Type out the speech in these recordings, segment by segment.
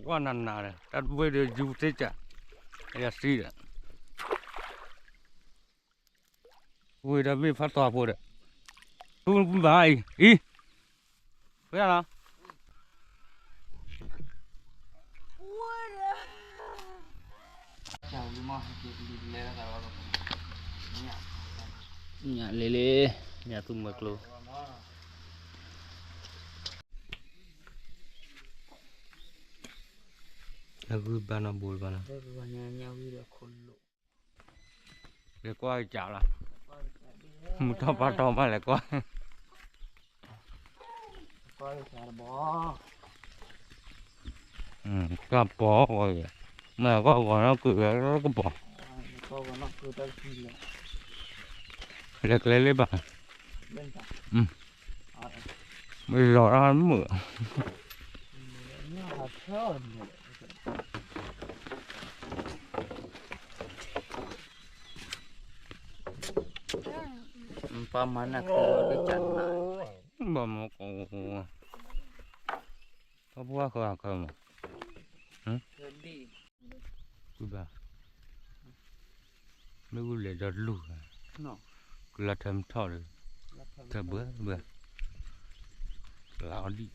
ကွၢ်နးနးဒီး တၢ်တဘ့ၣ်ဒီးယူၤသ့ၣ်စး, ယစံဒီး, ဝ့ၢ်ဒီးမ့ၢ်ဖးတီၤဖိဒီး, ထူဘၣ်အံၤ, အံၤ, ဖဲလီၤ. ညၣ်လ့လ့, ညၣ်သူမွဲကျိ, အဂုၢ်ဘၣ်နီၢ်ဘိလၢၤဘၣ်နီၤ, လဲၤကွၢ်ကစးလီၤ, မုၢ်ထီၣ်ပၢ်ထီၣ်မးလဲၤကွၢ်, ကပီၤ, မ့ၢ်ကီၢ်ဂီၤနီၢ်ကုၢ်ဝဲကပီၤ, လဲၤကျဲလၢဘၣ်, မ့ၢ်လီၤတၢ်မုာ် ပှၤမၤနၢ်ခဲလၢာ်ဒ်ကနၣ်, ဘၣ်မၤကီး, ထီၣ်ပှၢ်ဃၢၤအခၢမး, ကွံာ်ဘၣ်, မ့ၣ်အူလဲၤဒီဒူၣ်, ကလီၤထၢမထီၣ်ဒီး, ထၢဘၢဘၢ, လါအီၤဒံၣ်,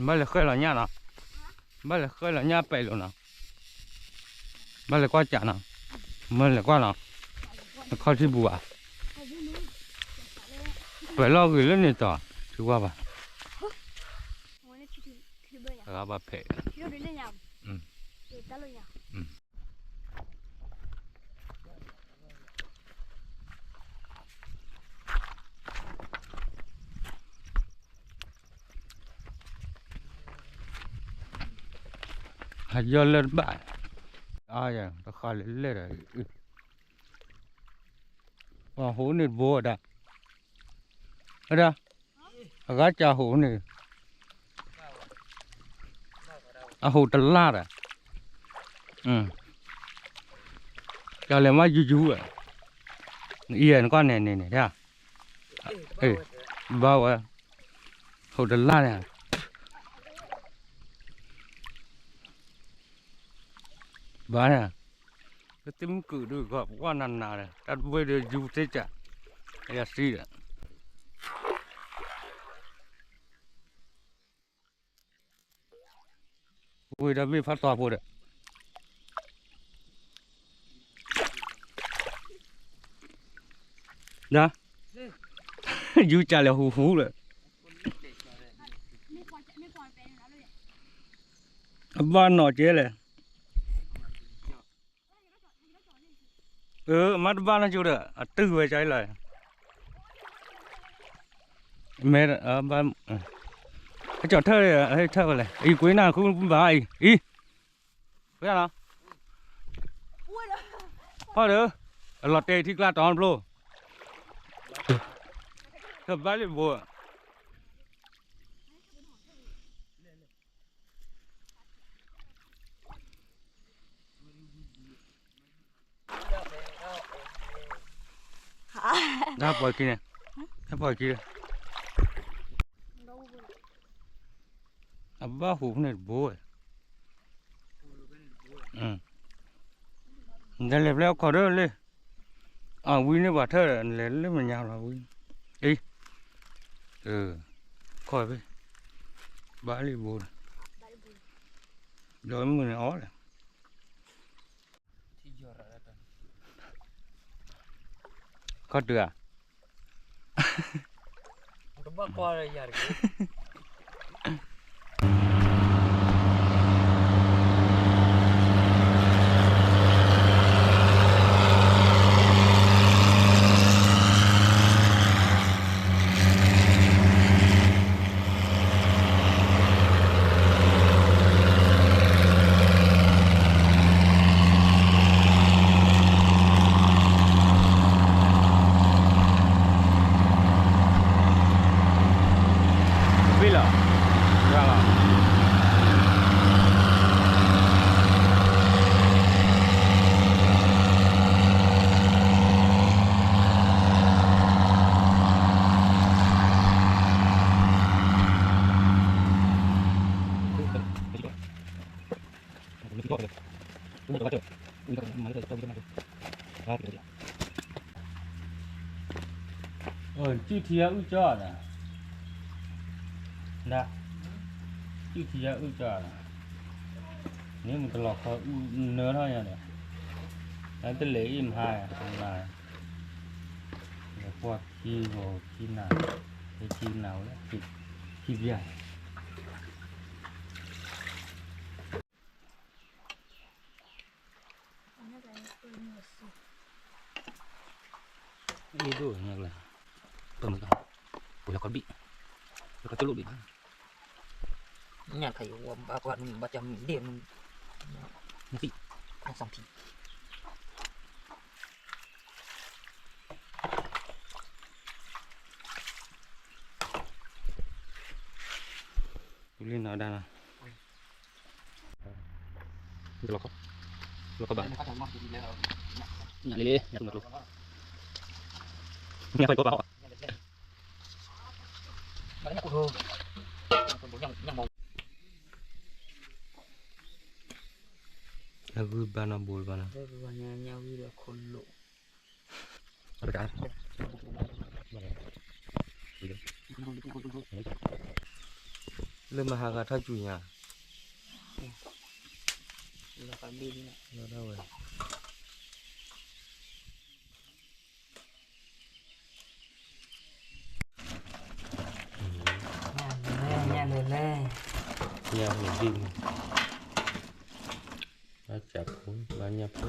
ဘၣ်လဲၤဃဲလီၤညၣ်နီၤ, ဘၣ်လဲၤဃဲလီၤညၣ်ပဲာ်လိာ်နီၤ, ဘၣ်လဲၤကွၢ်ကးနီၤ, မ့ၢ်လဲၤကွၢ်နီၤ, နခီၣ်ထံပူၤဘၣ်, ပှဲၤလီၤဂ့ၤလၢန့ၣ်တီၤ, ထံဝါဘၣ်, အဂၤဘၣ်ဖဲး ဟးယီၢ်လၢတဘၣ်, တဃာ်လၢလဲၣ်ဒီး, ပှၤဟူးန့ၢ်တဘိဝဲဒၣ်, ဝဲဒၣ်, အဂၤကဟူးန့ၢ်, အဟူးတလၢ်ဒီး, ကလဲၤမးယူၤယူၤ, အံၤနကွၢ်န့ၣ်န့ၣ်န့ၣ်, ဘၣ်ဝဲ, ဟူးတလၢ်န့ၣ် ဘၣ်န့ၣ်, ပသ့ၣ်မုၢ်ကုာ်ဒုးကီး ပကွၢ်နးနးဒီး တၢ်တဘ့ၣ်ဒီးယူၤသ့ၣ်စး, ယစံဒီး, ဝ့ၢ်ဒီးမ့ၢ်ဖးတီၤဖိဒီး, ဒီး, ယူၤစးလဲၤဟူးဟူးလၢ, အဘၣ်နီၢ်ကဲလဲၣ် အမ့ၢ်တဘၣ်နီၢ်ကၠိဒီး အတုၤဝဲကၠီလီၤ, မ့ၢ်, အကၠီထၢၣ်, ထၢၣ်ဝဲလဲၣ် အံၤကွ့နၢ်ခူဘၣ်အံၤ, အံၤ, ဖဲလီၤ, ဖီဒီး, အလီၤတဲာ်ထံကျါတီၤတဘျီ, တဘၣ်လံဘိ တၢ်ပှၤခံန့ၣ်, တၢ်ပှၤခံဒီး, အဘၣ်ဟူးဖဲန့ၣ်တဘိဝဲ, နလဲၤဖျဲၣ်အခီၣ်ဒၢလံ, အဝံန့ၢ်ပှၤထၢၣ်ဒီး နလဲၤလၢမဲာ်ညါလီၤဝံ, အံၤ, ခီၣ်ဖဲ, ဘၣ်လံဘိ, ဒီးမုၢ်န့ၣ်အီၤလဲၣ် ခီၣ်တုၤဧါ, တဘၣ်ကွၢ်လၢယၤတက့ၢ်. အၢ စုၣ်ထံအအုၣ်ကၠီၣ်ဒီး, ဒၣ်, စုၣ်ထံအအုၣ်ကၠီၣ်ဒီး, န့ၣ်မ့ၢ်တလီၤခီအုၣ်နၢထီၣ်ညါဒီး, တၢ်တလဲၤအံၤမဟါ, လဲၤကွၢ်ခံဂီၤခံနၤ, ခံနၤဝဲလၢ, ခံပျၢ် အ့ၣ်ဒိၣ်ညါကလၢ, ပမုၢ်က, ပလီၤကဘံၣ်, လီၤကတလိၣ်ဘံၣ်ဘၣ်, ညၣ်ခါအံၤဝဲဘၣ်ပှၤနုာ်ဘၣ်ကမုာ်ဒ့ၣ်နုာ်, နသံၣ်, နသံၣ်, ပလံနီၤဒၣ်နီၤ, လီၤက, လီၤကဘၣ်, ညၣ်လံလံ, ညၣ်တူၢ်မၤကျိ, ညၣ်ပှဲၤကိးဘၣ်ဟီၣ်, အဂုၢ်ဘၣ်နီၤဘိလၢၤဘၣ်နီၤ, ညၣ်ဝံၤဒီးခိၣ်လိာ် လၢမဟါဂၤထီၣ်စူၤညါ, လီၤဒၣ်ဝဲ, ညၣ်လဲၣ်, ညၣ်လဲၣ်, ညၣ်ဟူးဒံၣ်န့ၣ်, ဘၣ်စးဖိ, ဘၣ်ညၣ်ဖိ.